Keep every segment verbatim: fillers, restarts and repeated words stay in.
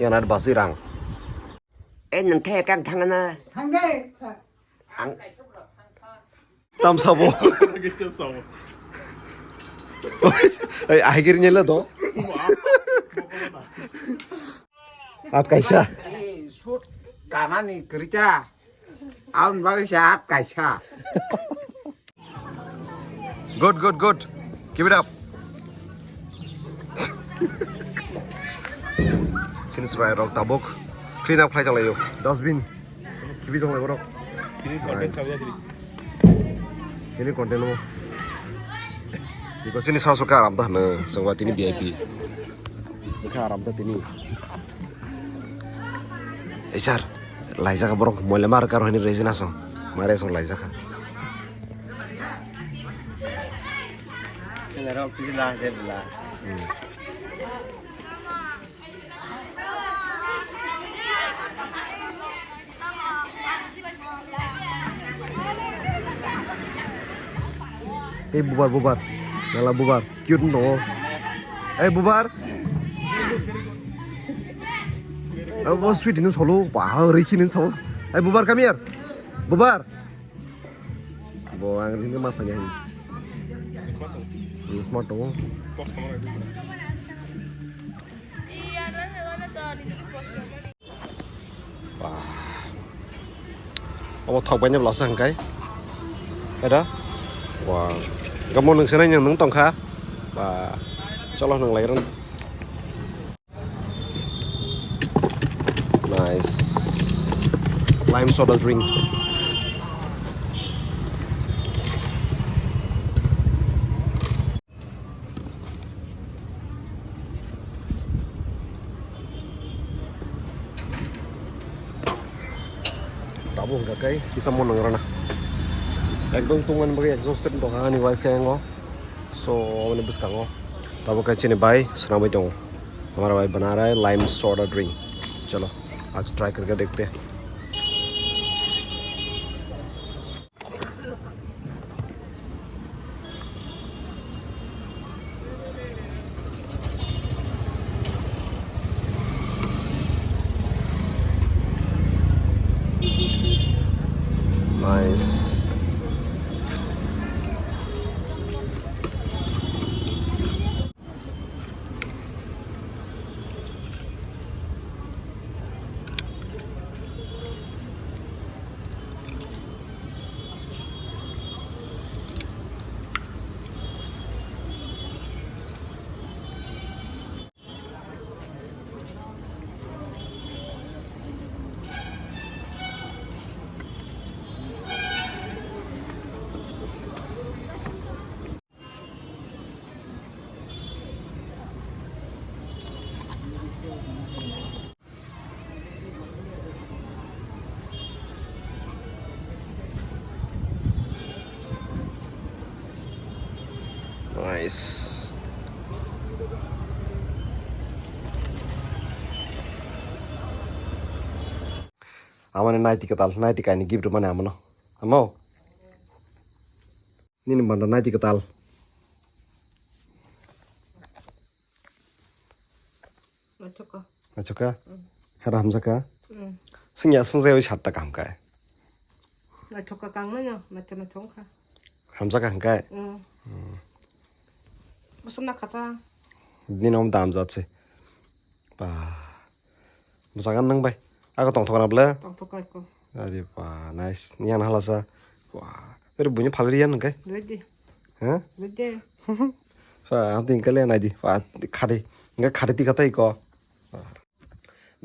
Yana basi rang. Eh, nang the kang thang na. Thang de. Ang. Tam sabo. Ei, ahigir nyela do. At kaisa. Eh, shoot kanani kerja. Aun bagi sehat kaisa. Good, good, good. Keep it up. Sini surai rok tabuk clean up khlai tonglaio. Dustbin. Kibi tonglai borok. Nice. Ini content mo. Iko sini sasu ka aram ta hana. Sengwa tini V I P. Ka aram ta tini. Eh, sir, laijak borok moila mar karo hini rejina song. Mare song laijak ha. Kela rok tigi la je bla. Hmm. Ei bubar, bubar. Nala bubar. Cute no. Ei bubar. Abo sweet ni solo. Wah, rikhi ni solo. Ei bubar, come here. Bubar. Bo ang ringke ma phanya hin. Smart tongo. Wah. Obo thok baini blasa hwnkhe. Era? Wah. Gamo nung senai nung tongkha. Wah. Cholo nung lai ron. Nice. Lime soda drink. Tabuk hwnkha khe kisa monang rwna. Ekdom tongmani bagwi exhausted wngtongkha ani wife khe ango. So, aboni bwskango tabuk khe chini bai swnamwi tongo. Hamara bai bana raha hai lime soda drink. Chalo, aaj try karke dekhte hain. Nice. Nice. Amoni naiti kwtal, naiti kainwi gift rwmani amono. Amo. Nini banda naiti kwtal. Naithok kha. Naithok kha? Mm. Hera hamjak kha? Mm. Swngya swngjayawi satta kaham kha? Naithok kha kangnaino, naithok naithok wngkha. Hamjak kha hwnkhe? Mm. Mm. Bwswk nakhacha. Nini omo dam jat se. Ba. Bwskango nwng bai. Ako tongthok na ble? Tongthok kha ako. Ari ba, nice. Niyang halasa. Wah. Ere buini phalri yan hwnkhe? Ready. Ha? Ready. Sa, ang tin kale nai di. Wah, khadi. Hwnkhe khadi tika tai ko.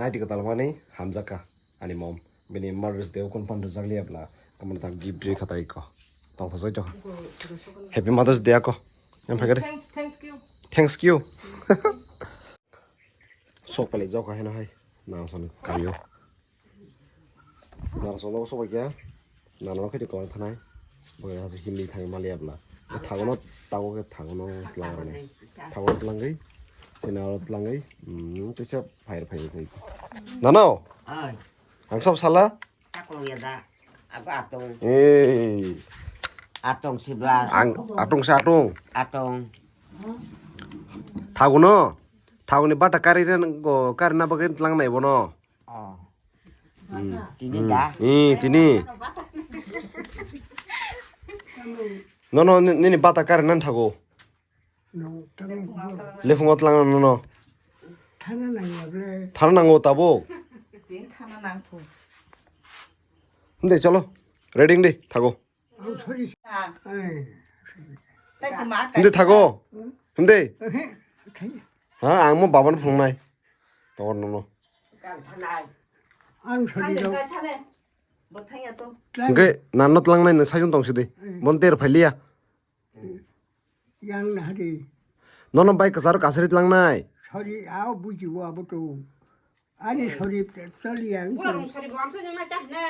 Naiti kwtal wngmani hamjak kha ani mom. Bini Mother's Day o kung phan rwjak liya bla. Kamani tak gift rwi kha tai ko. Tongthok jai jokha. Happy Mother's Day ako. Yang phai kare. Thanks, thanks you. Thanks you. Sok pali jokha heno hai. Nang soni kamio. Nang soni sok ya. Nang no khe kwlang thanai. Bo ya himli thang mali abla. Thagono tago khe thagono tlang rani. Thagono tlangwi. Sina ro tlangwi. Hmm, tisa phai phai phai. Nano. Ai. Ang sab sala. Takung ya da. Aku atung. Eh. Atung sibla. Ang atung sa atung. Atung. Thagono. Thagoni bata kari ren go kari na bagwi tlang nai bono. Oh. Hmm. Tini da. Hmm. Eh, tini. Nono ni-, nini bata kari nan thago. No, tang. Lefungo tlang nono. Thana nang ya ble. Thana nango tabuk. Tin thana nang thu. Hinde cholo. Ready de thago. Ang sorry. Ah. Eh. Tai tu ma Hindi thago. Hmm? Hindi. Eh, khai. Ha, ang mo baban phungnai. Tor no no. Ang sorry Thane, do. Thane. Bo thang ya to. Tlang. Hingke nanno tlangnai no sayun tong sidi. Hmm. Mon ter phailiya. Yang na hari. Nono bai kasar kasari tlangnai. Sorry, ao buji bo abo to. Ani sorry, sorry yang. Borok rong sorry bo amsa yang na ta ne.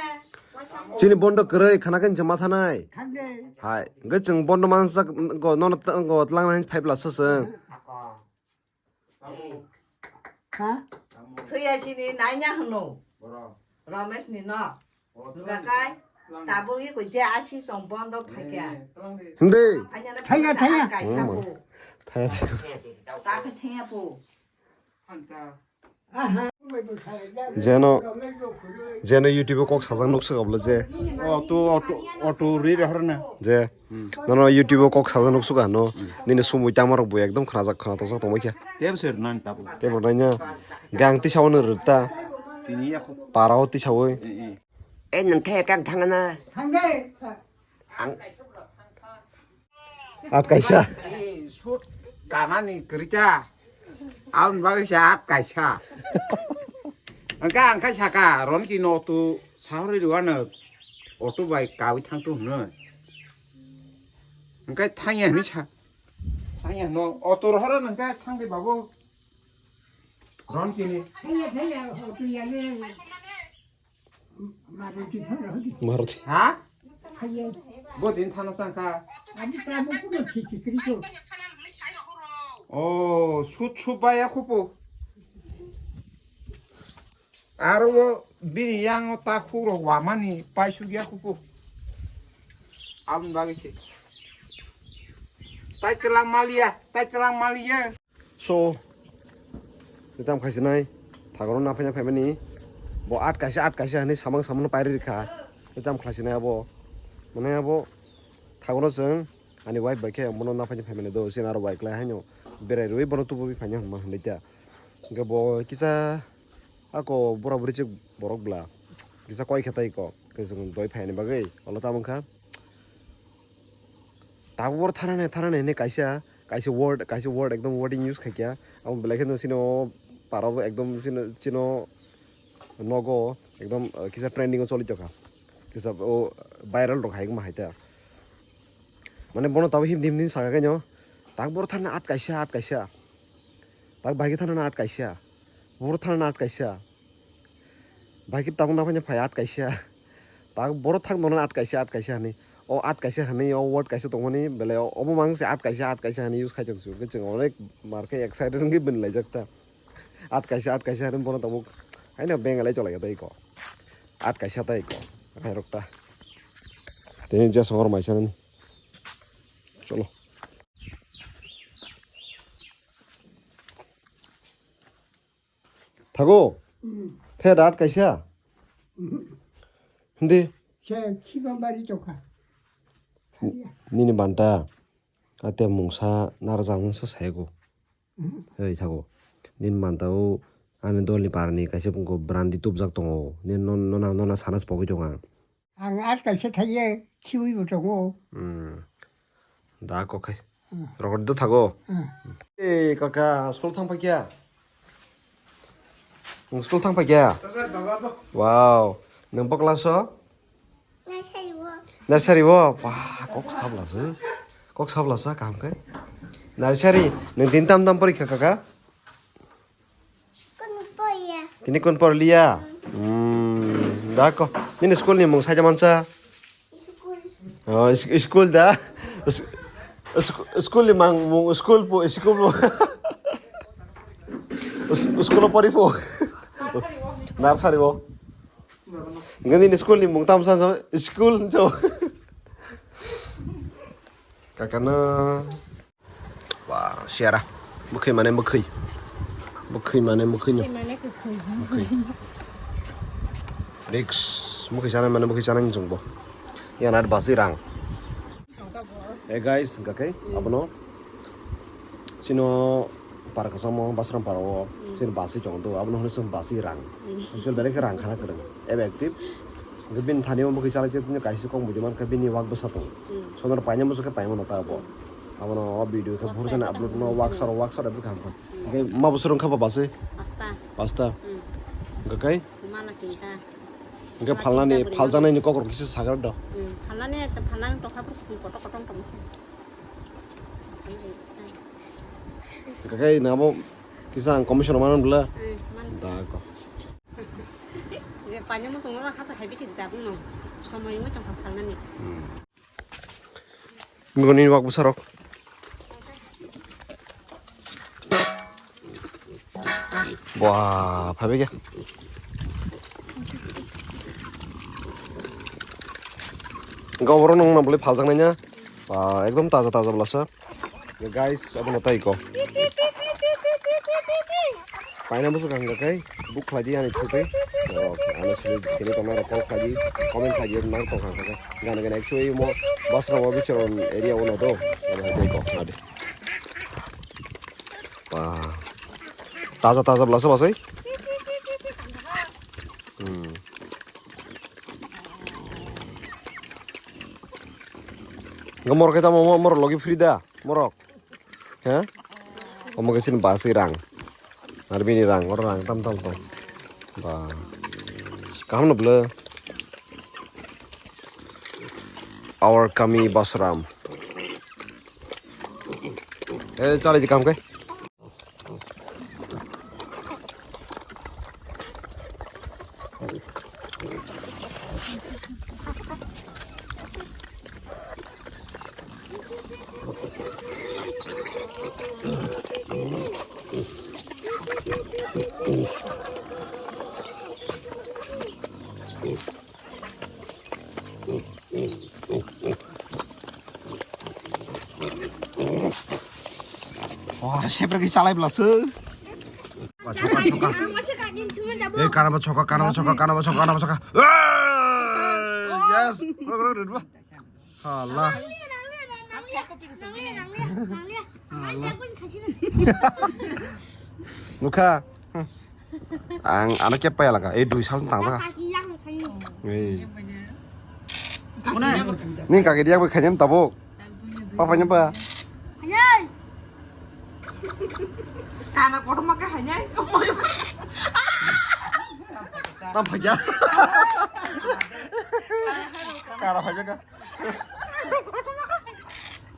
Chini bondo kwrwi khana khe nche mathanai. Thangde. Hai, hwnkhe chwng bondo mansak go nono ta-, go tlangnai phai plasaswng. Ha? Thuya chini nainya hwno. Ramesh ni no. Hwnkha kai tabuk i koi je asi song bondo phaikya. Hindi. Thaya, thaya. Kaisa po. Thaya. Ta khe thaya po. Jeno, jeno YouTube o kok sajak nuk saka bwle je. Auto, auto, auto ri rohor na. Je. Hmm. Nono YouTube o kok sajak nuk saka no. Hmm. Nini sumui tama rok bo ekdom khna jak khna tokjak tongbai khe. Teb sir nan tabu. Tebo nanya. Gang tisa wano rwta. Tini ya kho. Para o tisa woi. Eh, eh. Eh, nang the kang thang na. Thang de. Ang. At kaisa. Sut kanani kerja. Aun bagwi sa at kaisa. Angka angka saka ron ki no tu sahori ruana auto bai kawi thang tu hno. Angka thangya ni sa. Thangya no auto rohoro nangka thang de babu. Ron ki ni. Thangya thangya auto ya ni. Maruti phano di. Maruti. Ha? Haye. Bo din thana sangka. Ani tamo kuno khiki kriko. Oh, sut sut baya khupo. Aro bo bini yango ta khuro wamani pai sugya khupo. Abun bagwi se. Tai telang maliya, tai telang maliya. So, tamo khasinai, thagoro na phaina phaimani, bo at kaisa, at kaisa hinwi samang samano pairi rikha, tamo khasinai abo, mane abo, thagoro chwng, ani wife bai khe, bono na phaina phaimani do, chini aro bai kwlai haino, berai rwi bono tubu phaina hwnma hinwi ta, hwnkhe bo kisa, ako bura buri chik borok bla, kisa koi khe tai ko, khe chwng doi phaini bagwi, olo tamo wngkha. Tabuk boro thanani, thanani hinwi kaisa, kaisa word, kaisa word ekdom wording use khaikha. Abo belai kheno chini o parao ekdom chini, chini o nogo ekdom, uh, kisa trending o choli tongkha. Kisa o viral rok hai wngma hai ta. Mane bono tabuk himdi himdi sakha khe no. Tak boro thanani at kaisa, at kaisa. Tak bai khe thanani at kaisa. Boro thanani at kaisa. Bai khe tabuk na phaina phai at kaisa. Tak boro thang nono at kaisa, at kaisa hinwi. O at kaisa hinwi, o word kaisa tongmani belai o, obo mang se at kaisa, at kaisa hinwi use khai tong su. Hwnkhe chwng onek mar khe excited wngwi bini laijak ta. At kaisa, at kaisa hinwi bono tabuk. Haino bengalai cholai ya tei ko. At kaisa tei ko. Hai rok ta. Tini je songor mai sanani. Cholo. Thago? Hmm. Phe rat kaisa? Hmm. Hindi? Se khibang bari tokha. Khaliya. Nini banta. Ate mungsa narjang mungsa sayago. Hmm. Hei thago. Nini banta o ani dolni parani kaisa bungko brandi tubjak tongo. Nini non, nona, nona sana se pogwi tongo ang. Ang at kaisa thaiya, khiwi bo tongo. Hmm. Da kok khai. Hmm. Rokor do thago. Hmm. Eh, kaka, school thang phai kya? Nwng school thang phai kya? Wow. Nwng bo class o? Nursery o. Nursery o. Wah, kok sabla se. Kok sabla sa kaham khai. Nursery, nwng din tam tam porikha kaka? Tini kun por liya? Hmm, da ko. Nini school ni mung saja mansa? Oh, is-, school da? Is-, is-, school ni mang mung school po, school po. Is-, school pori po. Nursery o. Nini school ni mung tam sa school jo. Kakana. Wah, siara. Bwkhwi mane bwkhwi. Bwkhwi mane bwkhwino. Bwkhwi mane kwkhwi. Bwkhwi. Risk, bwkhwi chanai mane bwkhwi chanai chwngbo. Yan ar basi rang. Hey guys, hwnkha khe abono chino par kwchangmo Basram para o chini basi tongo do, abono hwnwi chwng basi rang. Actually belai khe rang khana kwrwng. Ebe active. Hwnkhe bini thani o bwkhwi chalai tini kaisa kok bujima khe bini wak bwsa tongo. Sonor paina muchung khe paimano ta abo. Abono o video khe bhurjani upload no wak saro wak saro bwkha hwnkha. Hwnkhe ma bwswrwng kha ba basi? Pasta. Pasta. Hwnkha khe? Mala kinta. Hwnkhe phalnani, phaljaknaini kokrok kisa sagar do. Hmm, phalnani, phalnani tokha bwswrwng kotor kotor tongkha. Hwnkhe nabo kisa ang commission mano bwle. Hmm, man. Da ko. Je paina muchung no hasa hai bithi da bung no. Somoi wngwi tongkha phalnani. Hmm. Nini wak bwsarok. Bua, phaibekhe. Goboro nung nang bwlai phaljaknai na. Ba, ekdom taja taja bwlasa. Guys, abono tai ko. Paina muchung kha hwnkha khe book khlai di ani through tei. Norok ano sini sini tongnairok call khlai di, comment khlai di, nang tong kha hwnkha khe. Gana gana actually mo Basra o bichar area o no do. Ano hai ko, ade. Ba. Taja taja bwlasa basai. Hmm. Gomor khe tamo mo-, morok logi free da, morok. He? Omo khe chini basi rang. Ar bini rang, oro rang tam tam tong. Ba. Kaham no bwle. Our kami Basram. Eh, chale di kaham khe. Wah, sepre ki chalai bwlasa. Wah, choka, choka. Eh, kanabo choka, kanabo choka, kanabo choka, kanabo choka. Eh, yes. Ruk, ruk, ruk, ruk. Hala. Nukha. Ang ano kep paya laka. Eh, dui sal tang saka. Eh. Ni kaki dia bai khanyam tabuk. Papa nya ba. Kana kotor makai hanyai. Tam phagya. Kana phagya ka.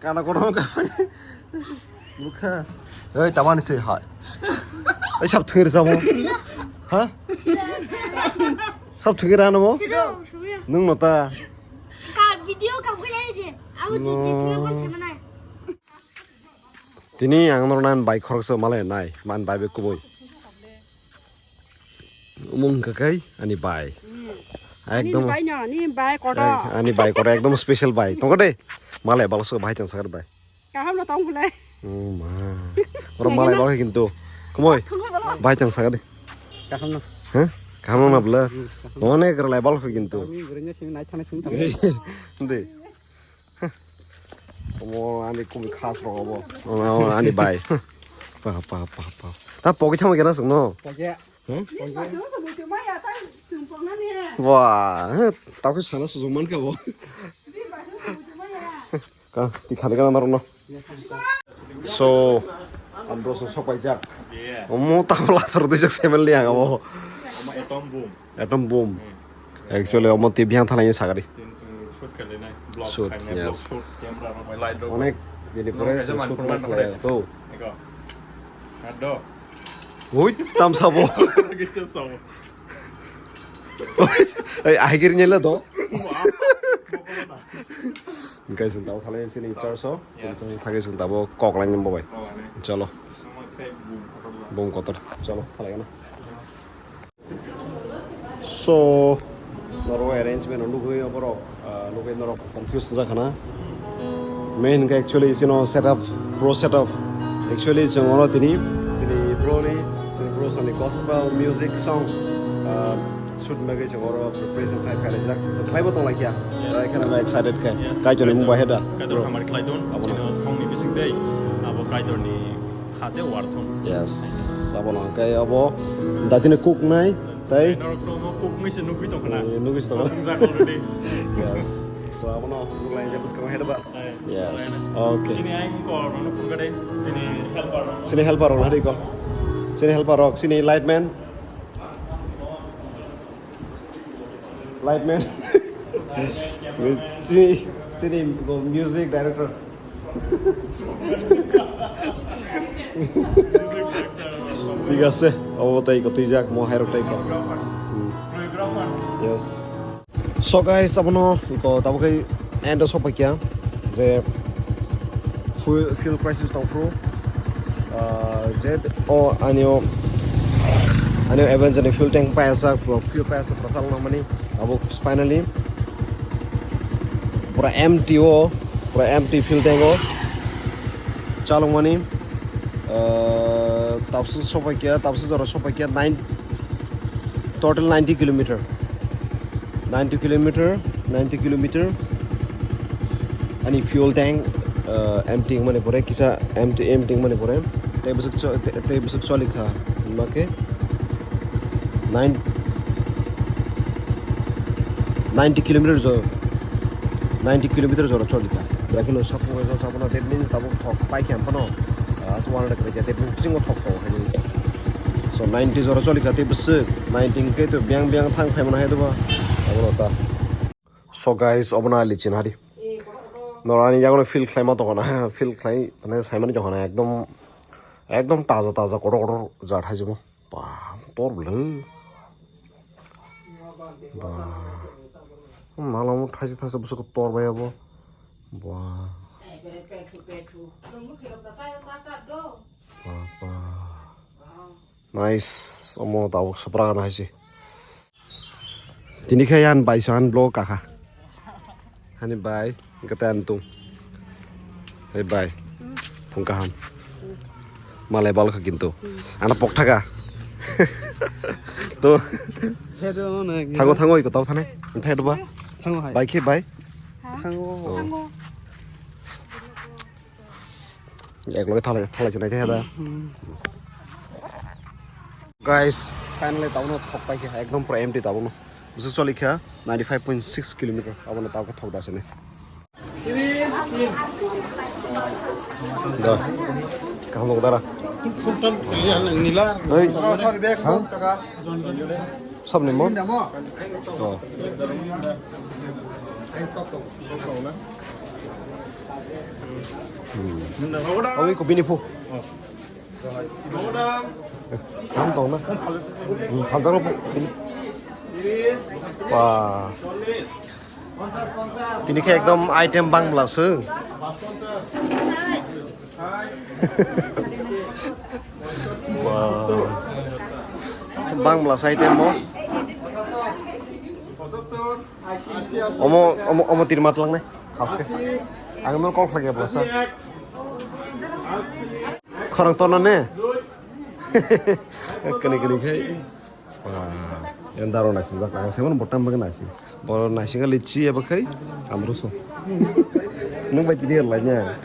Kana kotor makai. Bukha. Oi, tamani se hai. Ei, sab thwir samo. Ha? Sab thwir ano mo? Nung no ta. Ka video kam ko yai je. Amo je je thwir kon se manai. Tini ang norok nai bai khoroksa malai nai, man bai be kubui. Umung kakai ani bai. Ekdom. Ani bai no, ani bai kodo. Ani bai kodo ekdom special bai. Tongko de. Malai balso bai tang sakar bai. Kaham no tong bole. Oh ma. Oro malai balso kintu. Kumoi. Bai tang sakar de. Kaham no. Hah? Kaham no na bole. Done kar lai balso kintu. De. Omo ani kumi khas rok obo. Omo ani bai. Pa, pa, pa, pa. Ta pogi thamo kena sung no? Pogi. Huh? Pogi. Wah, he, tao khe sana sujung man kha bo. Ka, ti khali kana norok no. So, andro so sopai jak. Omo ta la thar dui jak seven li ang abo. Omo atom bomb. Atom bomb. Actually, omo twi bihang thalai ni sagari. Tin chwng shoot khalinai, vlog shoot, khainai, yes. Vlog shoot, camera rok bai light rok. Onek dini pore shoot man khlai to. Ego. Ado. Oi, tam sabo. Tam sabo. Ei, ahigir nyela do. Guys, tao thalai sini church o. Tin chwng thagi sung tabo kok lai ni bo bai. Chalo. Bung kotor. Chalo, thalai na. So, norok arrangement o nugwi borok, ah, nugwi norok confuse wngjakha na. Main hwnkhe actually chino setup, pro setup. Actually chwng oro tini chini bro ni, Gospel music song, uh, shoot bagwi chwng oro preparation khai phailaijak. So, khlaibo tonglaikha. Yes. Ekhaino excited khe. Yes. Kaitorni mung bai heda. Kaitor hamari khlai don. Abono. Chini songni bising tei abo Kaitorni hate warthon. Yes. Abono hwnkhe abo datino kuknai tei norok no kuknai se nugwi tongkhna. Eh, nugwi se tongkha. Kukjak already. Yes. So, abono nuklaijak bwskango heda ba. Yes. Okay. Chini ayang ko rono phunga de. Chini helper rono. Chini helper rono hari ko. Chini helper rok, chini lightman. Lightman. Chini, chini go music director. Thik ase, obo tai ko twijak mo hairok tai ko. Hmm. Yes. So guys, abono ko tabuk kai end o sopai kya je fuel, fuel crisis tong phru, ah, je o anio, anio Avenger ni fuel tank paya sa, fuel paya sa, pura chalok nang mani. Abo finally pura empty o, pura empty fuel tank o chalok mani. Ah, tabuk sopai kya, tabuk jora sopai kya nine, total ninety kilometer. Ninety kilometer, ninety kilometer. Ani fuel tank, uh, empty wngmani pore, kisa empty, empty wngmani pore. Tei bwswk cho-, tei, tei bwswk choli kha, hwnba khe nine, ninety kilometer jo-, ninety kilometer jora choli kha. Belai kheno sokong rok jora chapana, that means tabuk thok pai khe ang phano, uh, one hundred khlai kha, that means bisingo thok tongo hai. So, ninety jora choli kha, tei bwswk ninety hwnkhe to biyang biyang thang phaimano hai dobo. Abono ta. So guys, obono ali chin hari. Nora ani yagono feel khlaima tongkha na, feel khlai mane saimani tongkha na, ekdom, ekdom taja taja kotor kotor jat hai jebo. Ba, tor bwlai. Ba. Nalamo thaisa thaisa bwswk tor bai abo. Ba. Ba, ba. Nice. Omo tabuk swpra gana hai se. Tini khe yan bai so, an vlog kakha. Hani bai, hwnkhe tei an tung. Hey bai, phung kaham. Malai bal kha kintu. Ano pok thaga. To. Thango, thango, iko tau thane. Thai do ba? Thango hai. Bai khe bai. Thango. Oh. Ekloge thalai, thalai se naikhe da. Hmm. Guys, finally tabukno thok paikha, ekdom pura empty tabukno. Bwswk choli kha ninety five point six kilometer, abono tabukhe thok da sini. Da. Kaham dong dara. Oi. Oh, sorry, bag. Ha? Sabni mo? Oh. Hmm. Awi ko bini phu. Ham tong na. Hmm, phalsa ro bini. Wah. Tini khe ekdom item bang bwla se. Wow. Bang bwla se item mo. Omo, omo, omo tirma tlang nai. Khaske. Ang no kok lagi bwla sa. Khorang tono ne. Kani kani khai. Wah, yang daro naising jak, ang saiman botam bagwi naising. Bo naising khe litchi eba khai, andro so. Nung bai tini lai nya.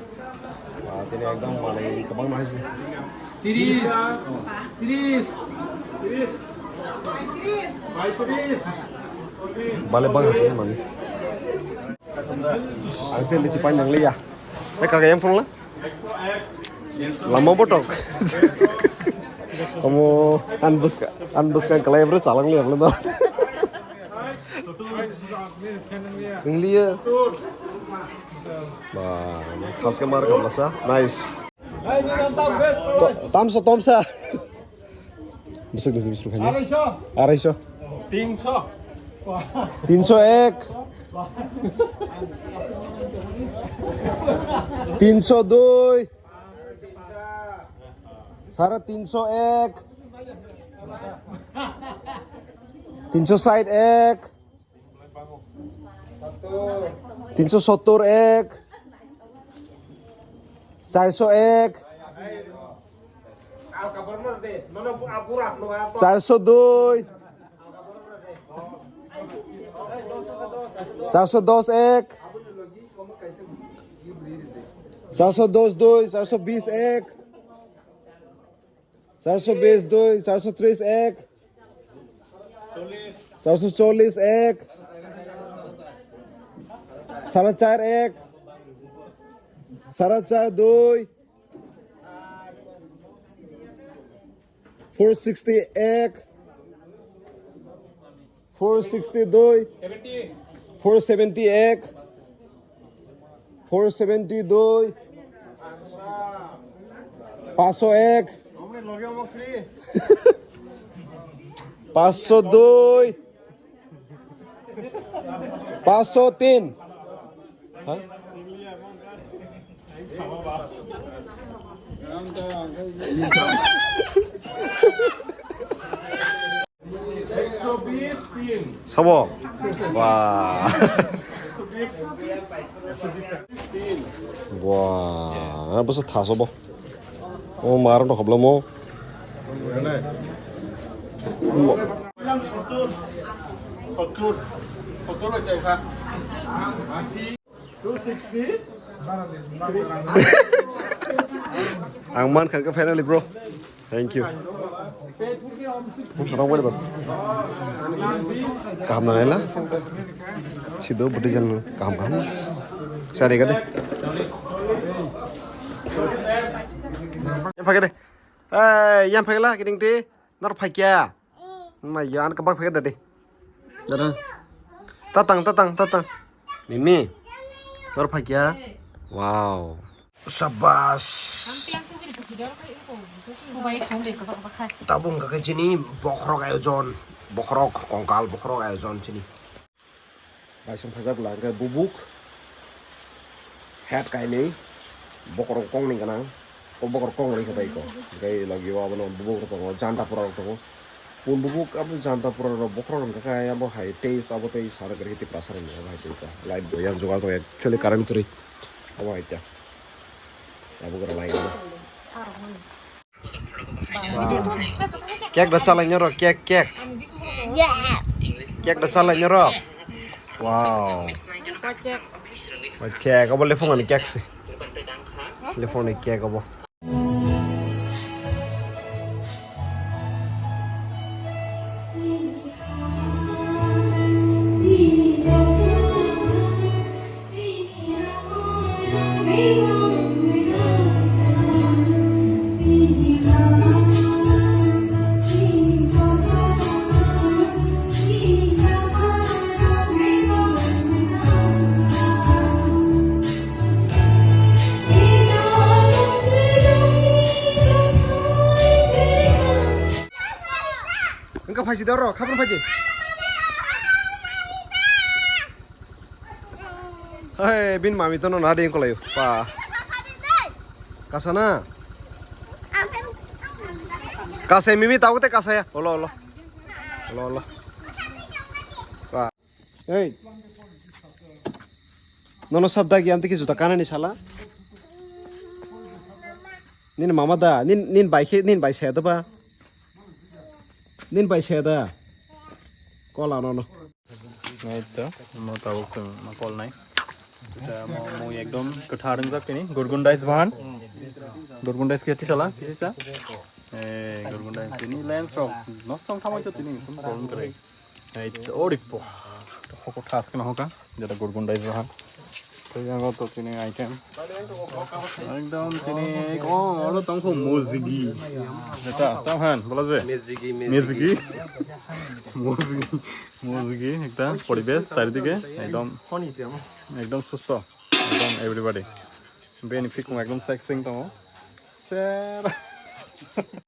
Wah, tini ekdom manwi kwbang naising. Tiris. Tiris. Bale bang hati mani. Ang tini litchi pain nang liya. Eh, kaka yang phone la? Lama botok. Omo, an bwska, an bwska kalai bro chalang liya bro. Ingliya. Ba, khaske mar khamlasa. Nice. To-, tamsa, tamsa. Bisuk, bisuk, bisuk, khani. Arai so. Arai so. Tinso. Tinso ek. Tinso dui. Sare tinso ek. Tinso sait ek. Tinso sottor ek. Charso ek. চারশো দুই, চারশো দশ এক, চারশো দশ দুই, চারশো বিশ এক, চারশো বিশ দুই, চারশো ত্রিশ এক, চারশো চল্লিশ এক, সাড়ে চার এক, সাড়ে চার দুই, ফোর সিক্সটি এক, ফোর সিক্সটি দুই, ফোর সেভেন্টি এক, ফোর সেভেন্টি দুই, পাঁচশো এক, পাঁচশো দুই, পাঁচশো তিন। হ্যাঁ? Sabo? Wah. Wah, apa sih tas apa? Oh, marah dong, belum mau. Ang man kha khe finally, bro. Thank you. Rong bari bas. Kaham na naila. Sido budi jan kaham kaham. Sari gade. Yang pakai deh. Eh, yang pakai lah, kiting ti. Nor pakai ya. Ma yan ka bak phai dadi. Dada. Tatang, tatang, tatang. Mimi. Nor phai kya? Wow. Sabas. Tabung ka chini bokrok ayojon. Bokrok kongkal bokrok ayojon chini. Baisong phajak bwla hwnkhe bubuk, head kainwi, bokhorok kongni gwnang, o bokhorok kong rwkhe bai kho. Hwnkhe logi o abono bubuk rok tongo, janta pura rok tongo. Pun bubuk abo janta pura rok bokhorok hwnkhe khe abo hai taste abo tei sarok rwkhe Tiprasa rokni abo hai tei light bo yang jugal tong actually current kwrwi abo hai ta. Abo gra light. Wow. Cake da chalai nyoro, cake, cake. Yes. Cake da chalai nyoro. Wow. Cake, abo lephung ani cake se. Lephung ni cake abo. Engka phaisi doro, khabru phaisi. Hei, bin mami tono nadi engkolayo. Pa. Kasana. Kasai mimi tau te kasaya. Olo, olo. Olo, olo. Pa. Ei. Nono sab dagi amte ki juta kanani sala. Nini mama da, nin, nin bai khe, nin bai saya da ba. Nin bai saya da. Kola nono. Naito, mo tabuk chwng ma kolnai. Ita mo mui ekdom kwthar wngjak tini. Gurgun rice bahan. Gurgun rice khe tisala, tisisa. Eh, gurgun rice tini lens rok. Nostong thamai to tini, kun problem kare. Naito, ori po. Hoko thas kena hoka. Jeta gurgun rice bahan. Tei yango to tini item. Ekdom tini, oh, oro tongkho mojigi. Jeta, tam han, bola je. Mejigi, mejigi. Mejigi. Mojigi. Mojigi, ekta poribesh, charidike, ekdom, ekdom susto, ekdom everybody. Bini phikung ekdom sexing tongo. Ser.